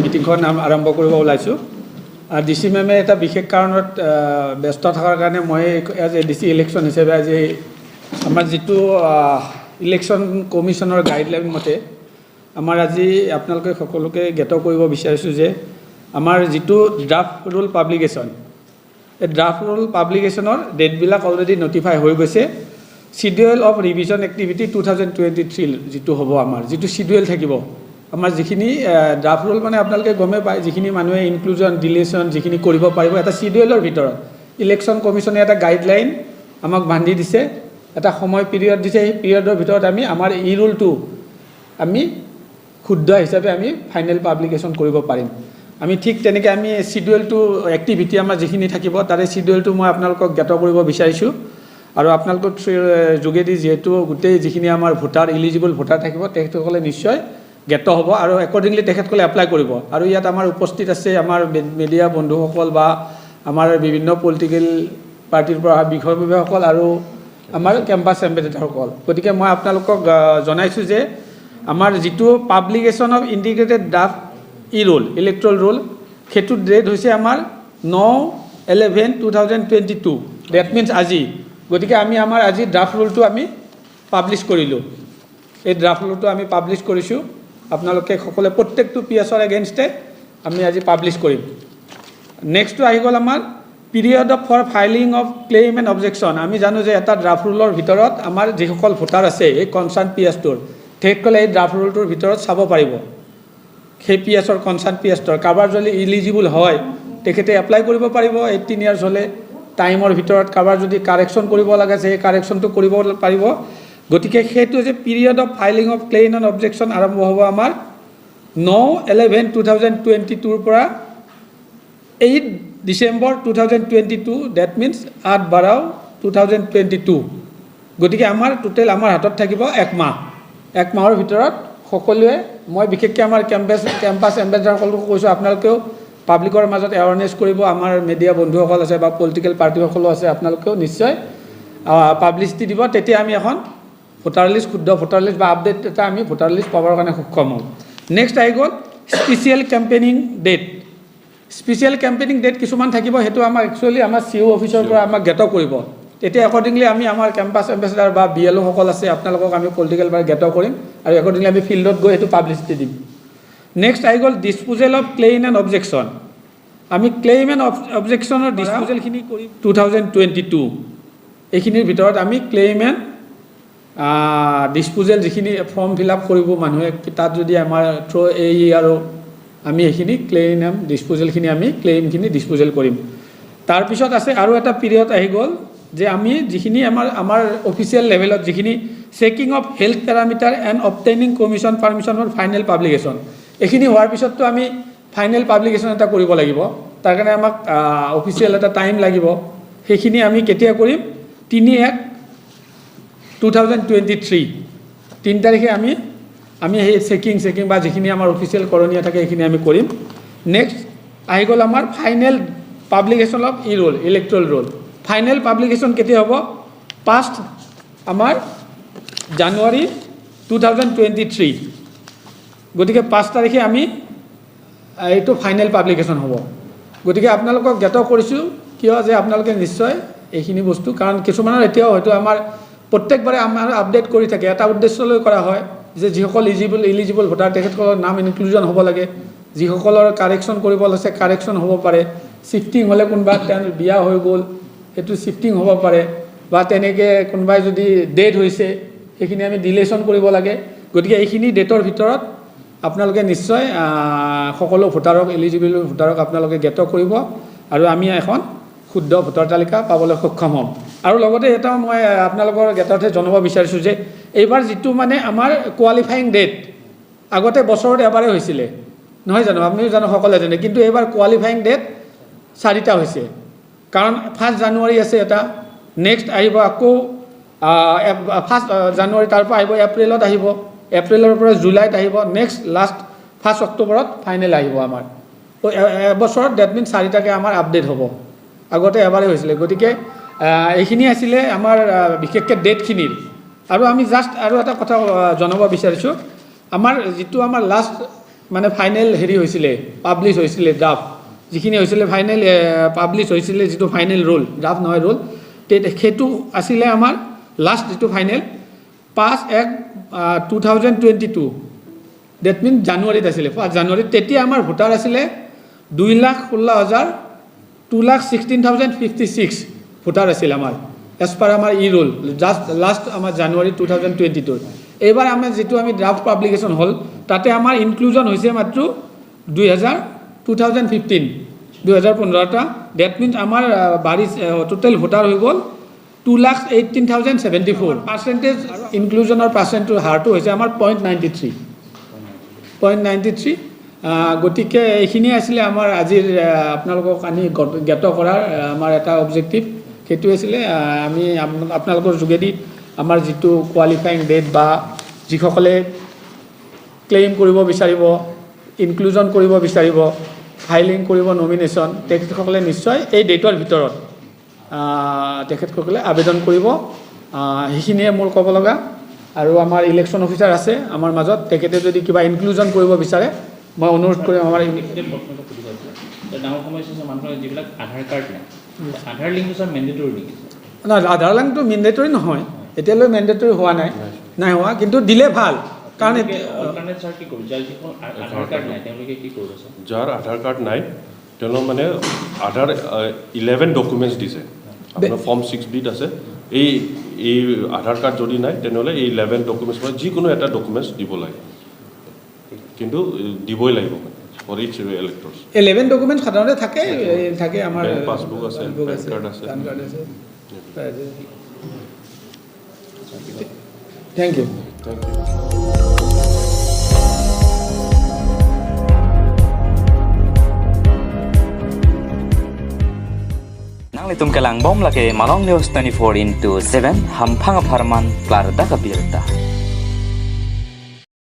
মিটিংখন আৰম্ভ কৰিব ওলাইছোঁ। ডি চি মেমে এটা বিশেষ কাৰণত ব্যস্ত থকাৰ কাৰণে মই as A D C election হিচাপে আজি আমাৰ যিটো ইলেকশ্যন কমিশ্যনৰ গাইডলাইন মতে আমাৰ আজি আপোনালোকে সকলোকে জ্ঞাত কৰিব বিচাৰিছোঁ যে আমাৰ যিটো ড্ৰাফ্ট ৰোল পাব্লিকেশ্যন, এই ড্ৰাফ্ট ৰোল পাব্লিকেশ্যনৰ ডেটবিলাক অলৰেডি নটিফাই হৈ গৈছে। Schedule of revision activity 2023 যিটো হ'ব, আমাৰ যিটো চিডিউল থাকিব, আমাৰ যিখিনি ড্ৰাফ্ট ৰোল মানে আপোনালোকে গমেই পায়, যিখিনি মানুহে ইনক্লুজন, ডিলিশ্যন যিখিনি কৰিব পাৰিব এটা চিডিউলৰ ভিতৰত। ইলেকশ্যন কমিশ্যনে এটা গাইডলাইন আমাক বান্ধি দিছে, এটা সময় পিৰিয়ড দিছে। সেই পিৰিয়ডৰ ভিতৰত আমি আমাৰ ই ৰোলটো আমি শুদ্ধ হিচাপে আমি ফাইনেল পাব্লিকেশ্যন কৰিব পাৰিম। আমি ঠিক তেনেকৈ আমি চিডিউলটো এক্টিভিটি আমাৰ যিখিনি থাকিব, তাৰে চিডিউলটো মই আপোনালোকক জ্ঞাত কৰিব বিচাৰিছোঁ। আৰু আপোনালোকৰ যোগেদি যিহেতু গোটেই যিখিনি আমাৰ ভোটাৰ, ইলিজিবল ভোটাৰ থাকিব, তেখেতসকলে নিশ্চয় জ্ঞাত হ'ব আৰু একৰ্ডিংলি তেখেতসকলে এপ্লাই কৰিব। আৰু ইয়াত আমাৰ উপস্থিত আছে আমাৰ মিডিয়া বন্ধুসকল বা আমাৰ বিভিন্ন পলিটিকেল পাৰ্টীৰ পৰা অহা বিষয়ববীয়াসকল আৰু আমাৰ কেম্পাছ এম্বেচেডাৰসকল। গতিকে মই আপোনালোকক জনাইছোঁ যে আমাৰ যিটো publication of integrated draft e roll, electoral roll, সেইটো ডেট হৈছে আমাৰ 9/11/2022, that means আজি। গতিকে আমি আমাৰ আজি ড্ৰাফ্ট ৰোলটো আমি পাব্লিছ কৰিলোঁ। এই ড্ৰাফ্ট ৰোলটো আমি পাব্লিছ কৰিছোঁ। আপোনালোকে সকলোৱে প্ৰত্যেকটো পি এছৰ এগেইনষ্টে আমি আজি পাব্লিছ কৰিম। নেক্সটটো আহি গ'ল আমাৰ period of for filing of claim and objection। আমি জানো যে এটা ড্ৰাফ্ট ৰুলৰ ভিতৰত আমাৰ যিসকল ভোটাৰ আছে এই কনচাৰ্ণ পি এছটোৰ, তেখেতসকলে এই ড্ৰাফ্ট ৰুলটোৰ ভিতৰত চাব পাৰিব। সেই পি এছৰ, কনচাৰ্ণ পি এছটোৰ কাৰোবাৰ যদি ইলিজিবল হয়, তেখেতে এপ্লাই কৰিব পাৰিব 18 ইয়াৰ্ছ হ'লে টাইমৰ ভিতৰত। কাৰোবাৰ যদি কাৰেকশ্যন কৰিব লাগে, সেই কাৰেকশ্যনটো কৰিব পাৰিব। গতিকে সেইটো যে period of filing of claim and objection আৰম্ভ হ'ব আমাৰ 9/11/2022ৰ পৰা 8 December 2022, that means 8/12/2022। গতিকে আমাৰ টোটেল আমাৰ হাতত থাকিব এক মাহ। এক মাহৰ ভিতৰত সকলোৱে, মই বিশেষকৈ আমাৰ কেম্পাছ এম্বেচাডাৰসকলকো কৈছোঁ, আপোনালোকেও পাব্লিকৰ মাজত এৱাৰনেছ কৰিব। আমাৰ মিডিয়া বন্ধুসকল আছে বা পলিটিকেল পাৰ্টিসকলো আছে, আপোনালোকেও নিশ্চয় পাব্লিচিটি দিব। তেতিয়া আমি এখন ভোটাৰ লিষ্ট, শুদ্ধ ভোটাৰ লিষ্ট বা আপডেট এটা আমি ভোটাৰ লিষ্ট পাবৰ কাৰণে সক্ষম হ'ম। নেক্সট আহি গ'ল special campaigning date। Special campaigning date কিছুমান থাকিব। সেইটো আমাক একচুৱেলি আমাৰ চি অ' অফিচৰ পৰা আমাক জ্ঞাত কৰিব। তেতিয়া একৰ্ডিংলি আমি আমাৰ কেম্পাছ এম্বেচেডাৰ বা বি এল অ'সকল আছে, আপোনালোকক আমি পলিটিকেল পাৰ্টি জ্ঞাত কৰিম আৰু একৰ্ডিংলি আমি ফিল্ডত গৈ সেইটো পাব্লিচিটি দিম। নেক্সট আহি গ'ল disposal of claim and objection। আমি ক্লেইম এণ্ড অবজেকশ্যনৰ ডিছপ'জেলখিনি কৰিম 2022। এইখিনিৰ ভিতৰত আমি ক্লেইম এণ্ড ডিছপ'জেল যিখিনি ফৰ্ম ফিল আপ কৰিব মানুহে, তাত যদি আমাৰ থ্ৰ' এই আৰু আমি সেইখিনি ক্লেইম এণ্ড ডিছপ'জেলখিনি, আমি ক্লেইমখিনি ডিছপ'জেল কৰিম। তাৰপিছত আছে আৰু এটা পিৰিয়ড আহি গ'ল যে আমি যিখিনি আমাৰ অফিচিয়েল লেভেলত যিখিনি checking of health parameter and obtaining commission permission for final publication। এইখিনি হোৱাৰ পিছততো আমি ফাইনেল পাব্লিকেশ্যন এটা কৰিব লাগিব। তাৰ কাৰণে আমাক অফিচিয়েল এটা টাইম লাগিব। সেইখিনি আমি কেতিয়া কৰিম? 3/1/2023, 3 তাৰিখে আমি সেই চেকিং বা যিখিনি আমাৰ অফিচিয়েল কৰণীয় থাকে, সেইখিনি আমি কৰিম। নেক্সট আহি গ'ল আমাৰ final publication of e roll, electoral roll। Final publication কেতিয়া হ'ব? 5 আমাৰ জানুৱাৰী 2023। গতিকে 5 তাৰিখে আমি এইটো ফাইনেল পাব্লিকেশ্যন হ'ব। গতিকে আপোনালোকক জ্ঞাত কৰিছোঁ কিয় যে আপোনালোকে নিশ্চয় এইখিনি বস্তু, কাৰণ কিছুমানৰ এতিয়াও হয়তো আমাৰ প্ৰত্যেকবাৰে আমাৰ আপডেট কৰি থাকে, এটা উদ্দেশ্য লৈ কৰা হয় যে যিসকল ইলিজিবল ভোটাৰ, তেখেতসকলৰ নাম ইনক্লুজন হ'ব লাগে, যিসকলৰ কাৰেকশ্যন কৰিব লৈছে, কাৰেকশ্যন হ'ব পাৰে, শ্বিফটিং হ'লে কোনোবা তেওঁৰ বিয়া হৈ গ'ল, সেইটো শ্বিফটিং হ'ব পাৰে, বা তেনেকৈ কোনোবাই যদি ডেথ হৈছে, সেইখিনি আমি ডিলেশ্যন কৰিব লাগে। গতিকে এইখিনি ডেটৰ ভিতৰত আপোনালোকে নিশ্চয় সকলো ভোটাৰক, এলিজিবল ভোটাৰক আপোনালোকে জ্ঞাত কৰিব আৰু আমি এখন শুদ্ধ ভোটাৰ তালিকা পাবলৈ সক্ষম হ'ম। আৰু লগতে এটা মই আপোনালোকৰ জ্ঞাতাৰ্থে জনাব বিচাৰিছোঁ যে এইবাৰ যিটো মানে আমাৰ কোৱালিফাইং ডেট, আগতে বছৰত এবাৰেই হৈছিলে, নহয় জানো? আপুনিও জানো, সকলোৱে জানে। কিন্তু এইবাৰ কোৱালিফাইং ডেট চাৰিটা হৈছে, কাৰণ 1 জানুৱাৰী আছে এটা, নেক্সট আহিব আকৌ 1 জানুৱাৰী, তাৰ পৰা আহিব এপ্ৰিলত আহিব, এপ্ৰিলৰ পৰা জুলাইত আহিব, নেক্সট লাষ্ট 1 অক্টোবৰত ফাইনেল আহিব আমাৰ। তো এবছৰত that mean চাৰিটাকৈ আমাৰ আপডেট হ'ব। আগতে এবাৰেই হৈছিলে। গতিকে এইখিনি আছিলে আমাৰ বিশেষকৈ ডেটখিনিৰ। আৰু আমি জাষ্ট আৰু এটা কথা জনাব বিচাৰিছোঁ, আমাৰ যিটো আমাৰ লাষ্ট মানে ফাইনেল হেৰি হৈছিলে, পাব্লিছ হৈছিলে, ড্ৰাফ্ট যিখিনি হৈছিলে, ফাইনেল পাব্লিছ হৈছিলে, যিটো ফাইনেল ৰোল, ড্ৰাফ্ট নহয় ৰোল, সেইটো আছিলে আমাৰ লাষ্ট যিটো ফাইনেল 5/1/2022, that mean জানুৱাৰীত আছিলে, 5 জানুৱাৰীত। তেতিয়া আমাৰ ভোটাৰ আছিলে 2,16,000, 2,16,056 ভোটাৰ আছিল আমাৰ এজ পাৰ আমাৰ ই ৰোল জাষ্ট লাষ্ট আমাৰ জানুৱাৰী 2022ত। এইবাৰ আমাৰ যিটো আমি ড্ৰাফ্ট পাব্লিকেশ্যন হ'ল, তাতে আমাৰ ইনক্লুজন হৈছে মাত্ৰ 2000, 2015, 2015টা। That means আমাৰ বাঢ়ি টোটেল ভোটাৰ হৈ গ'ল 2,18,074। পাৰ্চেণ্টেজ ইনক্লুজনৰ পাৰ্চেণ্টৰ হাৰটো হৈছে আমাৰ 0.93, 0.93। গতিকে এইখিনিয়ে আছিলে আমাৰ আজিৰ আপোনালোকক আনি জ্ঞাত কৰাৰ আমাৰ এটা অবজেক্টিভ সেইটোৱে আছিলে। আমি আপোনালোকৰ যোগেদি আমাৰ যিটো কোৱালিফাইং ডেট বা যিসকলে ক্লেইম কৰিব বিচাৰিব, ইনক্লুজন কৰিব বিচাৰিব, ফাইলিং কৰিব নমিনেশ্যন, তেখেতসকলে নিশ্চয় এই ডেটৰ ভিতৰত তেখেতসকলে আবেদন কৰিব। সেইখিনিয়ে মোৰ ক'ব লগা। আৰু আমাৰ ইলেকশ্যন অফিচাৰ আছে আমাৰ মাজত, তেখেতে যদি কিবা ইনক্লুজন কৰিব বিচাৰে, মই অনুৰোধ কৰিম আমাৰ এইখিনিতে প্ৰশ্ন এটা সুধিব আছিলে। ডাঙৰ সমস্যা হৈছে মানুহৰ যিবিলাক আধাৰ কাৰ্ড নাই, আধাৰ লিংকটো ছাৰ মেণ্ডেটৰী নেকি? নহয়, আধাৰ লিংকটো মেণ্ডেটৰী নহয়, এতিয়ালৈ মেণ্ডেটৰী হোৱা নাই, নাই হোৱা, কিন্তু দিলে ভাল, কাৰণ অল্টাৰনেট ছাৰ কি কৰিব, যাৰ যিখন আধাৰ কাৰ্ড নাই তেওঁলোকে কি কৰিব ছাৰ? যাৰ আধাৰ কাৰ্ড নাই, তেওঁলোক মানে আধাৰ 11 ডকুমেণ্টছ দিছে আপোনাৰ ফৰ্ম 6বিত আছে। এই এই আধাৰ কাৰ্ড যদি নাই, তেনেহ'লে এই 11 ডকুমেণ্টছ মানে যিকোনো এটা ডকুমেণ্টছ দিব লাগে, কিন্তু দিবই লাগিব মানে ফৰ ইচ ইলেক্টৰ্ছ। 11 ডকুমেণ্ট সাধাৰণতে থাকে, এই থাকে আমাৰ Bank passbook আছে, passbook PAN card আছে। PAN card আছে। Thank you. Thank you. Nang litum kalang bom lake Malong News 24 into 7 hampang farman klar da kabirta.